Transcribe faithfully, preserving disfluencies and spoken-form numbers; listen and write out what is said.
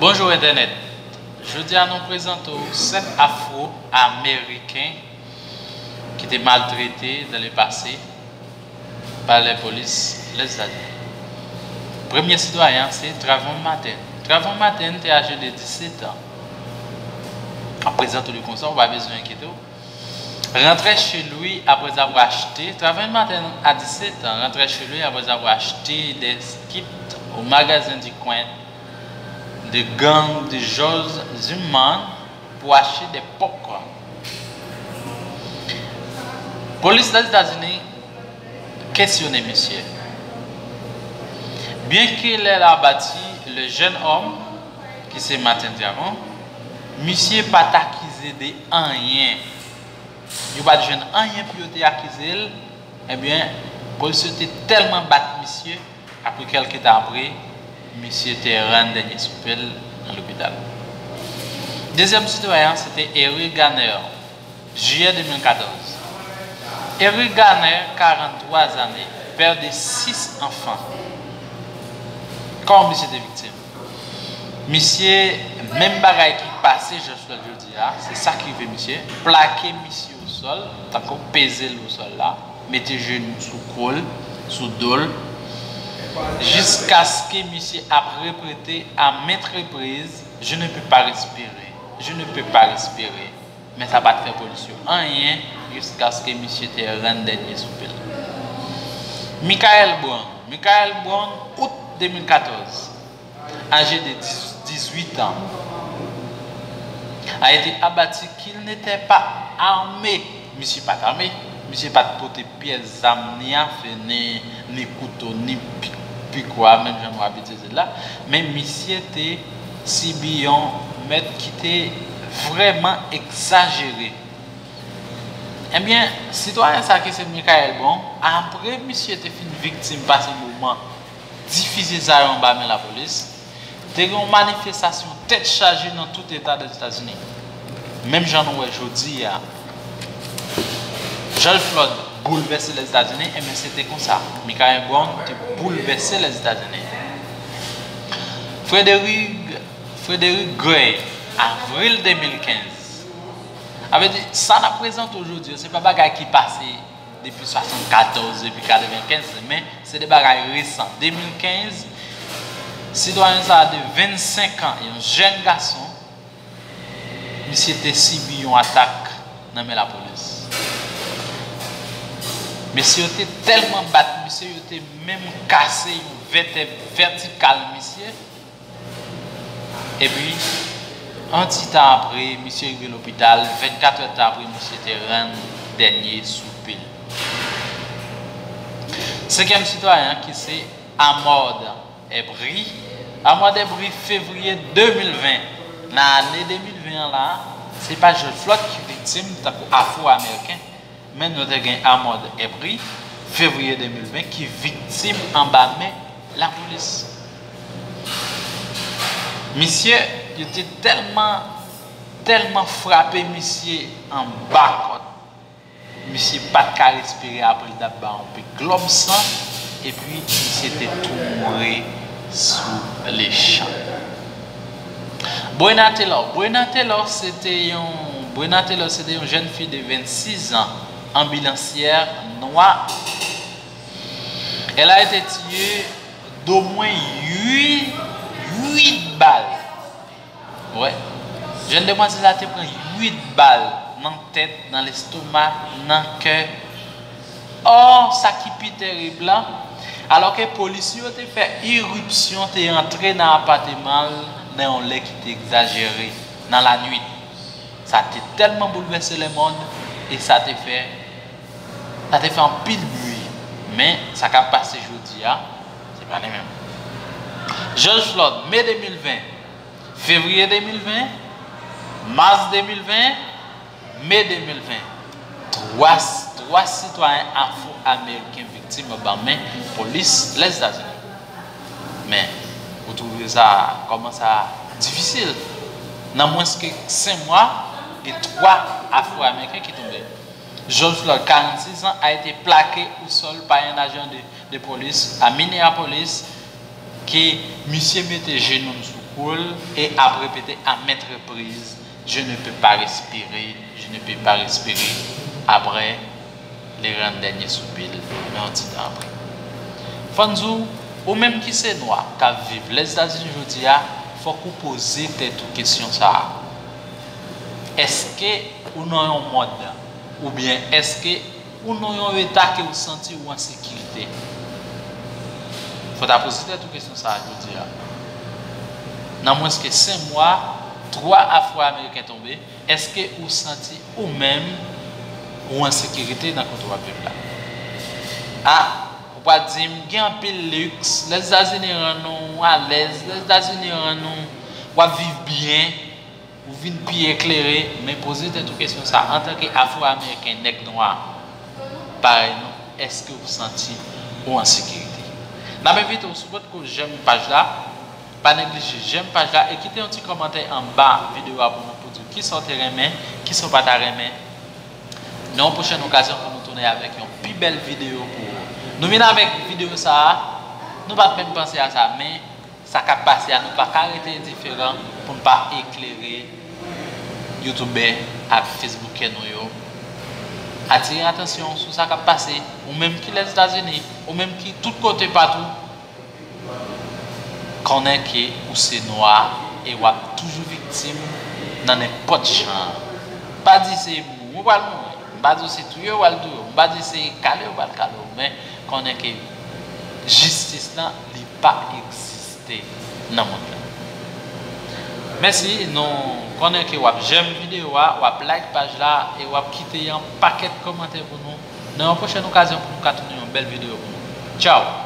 Bonjou entènèt. Jodi a nou prezante w sèt Afwo-Ameriken ki te maltrete dans le passé pa lè polis Lèzetazini. Premye sitwayen an se Trayvon Martin. Trayvon Martin te aje de disèt an. An prezante w li konsa, ou pa bezwen enkyete w. Rentre chez lui après avoir acheté, Trayvon Martin à dix-sept ans, rentre chez lui après avoir acheté des kits au magasin du coin de gang de George Zimmerman pour acheter des pokwa. Polis Lèzetazini kesyone misye. Bien qu'il ait abattu le jeune homme, ki se Martin Trayvon, misye pa t akize de anyen. Yo pa t jwenn anyen pou yo te akize l. Ebyen, polis yo te tèlman bat misye, apre kèlke tan apre, misye te rann dènye soufle l nan lopital. Dezyèm sitwayen an, se te Eric Garner, jiyè de mil katòz. Eric Garner, quarante-trois années, père de six enfants. Kòman misye te viktim? Misye, menm bagay ki pase George Floyd jodi a, se sa ki rive misye, plake misye o sòl, tankou peze l o sòl la, mete jenou sou kò l, sou do l, jiskaske misye ap repete à maintes reprises, je ne peux pas respirer, je ne peux pas respirer. Men sa pa t fè polis yo anyen jiskaske misye te rann dènye soufle l. Michael Brown, Michael Brown, out de mil katòz, âgé de dix-huit ans, a été abattu qu'il n'était pas armé. Misye pa t ame. Misye pa t pote pyès zam, ni afe, ni, ni kouto, ni pi-, pikwa, menm jan nou abitye di l la. Men misye te sibi yon mèt ki te vrèman egzajere. Ebyen, sitwayen sa ki se Michael Brown, apre misye te fin viktim pase moman difisil sa yo anba men lapolis, te gen yon manifestasyon tèt chaje nan tout eta Lèzetazini. Menm jan nou wè jodi a, George Floyd boulvèse Lèzetazini, ebyen se te konsa. Michael Brown te boulvèse Lèzetazini. Frederick, Frederick Gray, avril de mil kenz. Sa vle di, sa n ap prezante w jodi a, se pa bagay ki pase depi swasannkatòz, depi katrevenkenz, men se de bagay resan. De mil kenz, sitwayen sa a de vennsenk an, yon jèn gason, misye te sibi yon atak nan men lapolis. Mesye yo te tèlman bat misye, yo te menm kase yon vètèb vètikal misye. Epi, yon ti tan apre, misye rive lopital, vennkat è tan apre, misye te rann dènye soupil. Senkyèm sitwayen an ki se Ahmaud Arbery. Ahmaud Arbery, fevriye de mil ven. Nan ane de mil ven an la, se pa George Floyd ki viktim tankou Afwo-Ameriken, men nou te gen Ahmaud Arbery, fevriye de mil ven, ki viktim anba men lapolis. Misye, yo te tèlman, tèlman frape misye anba kòt. Misye pa t ka respire apre l t ap ba yon pik glòb san, epi misye te tou mouri sou lechan. Breonna Taylor. Breonna Taylor, se te yon, Breonna Taylor, se te yon jèn fi de vennsis an, anbilansyè nwa. Elle a été tuée d'au moins huit, huit balles. Wè. Jèn demwazèl la te pran uit bal nan tèt, nan lestoma, nan kè. Ò, sa ki pi terib la, alòske polisye yo te fè iripsyon, te antre nan apateman l nan yon lè ki te egzajere, nan lanwit. Sa te tèlman boulvèse lemond, e sa te fè, sa te fè anpil bri. Men, sa k ap pase jodi a, se pa li menm. George Floyd, me de mil ven, fevriye de mil ven, mas de mil ven, me de mil ven, twa, twa sitwayen afwo-ameriken viktim anba men polis Lèzetazini. Men, ou twouve sa, kòman sa difisil. Nan mwens ke senk mwa, gen twa afwo-ameriken ki tonbe. George Floyd, quarante-six ans, a été plaqué au sol par un agent de, de police à Minneapolis, ke misye mete jenou l sou Pou l, e ap repete à maintes reprises, je ne peux pas respirer, je ne peux pas respirer. Apre, li rann dènye soupi l, men yon ti tan apre. Fò n di w, ou menm ki se nwa k ap viv Lèzetazini jodi a, fòk ou poze tèt ou kesyon sa a. Èske ou nan yon mòd, oubyen èske ou nan yon eta ke ou santi ou an sekirite? Fò w ta poze tèt ou kesyon sa a jodi a. Nan mwens ke senk mwa, twa Afro-Ameriken tonbe, èske ou santi ou menm ou an sekirite nan kote w ap viv la? A, ou pral di m, gen anpil liks, Lèzetazini rann ou alèz, Lèzetazini rann ou, w ap viv byen, ou vin pi eklere, men poze tèt ou kesyon sa, antanke Afro-Ameriken, nèg nwa parèy nou, èske ou santi ou an sekirite? N ap envite w, si w potko janm paj la, pa neglije janm paj la e kite yon ti kòmantè anba videyo a pou nou, pou di w kisa w te renmen, kisa w pa ta renmen. Nan yon pwochèn okazyon pou nou tounen avèk yon pi bèl videyo pou ou. Nou vin avèk videyo sa a, nou pa t menm panse a sa, men sa k ap pase a, nou pa ka rete endiferan pou n pa eklere youtubè ak fesboukè nou yo, atire atansyon sou sa k ap pase, ou menm ki Lèzetazini, ou menm ki tout kote patou, konnen ke ou se nwa e w ap toujou viktim nan nenpòt jan. Pa di se mouri ou pral mouri, m pa di w se touye ou pral touye w, m pa di se kale ou pral kale w, men konnen ke jistis lan, li pa egziste nan mond lan. Mèsi, nou konnen ke w ap janm videyo a, w ap like paj la e w ap kite yon pakèt kòmantè pou nou. Nan yon pwochèn okazyon pou nou ka tounen yon bèl videyo pou nou. Tchaw!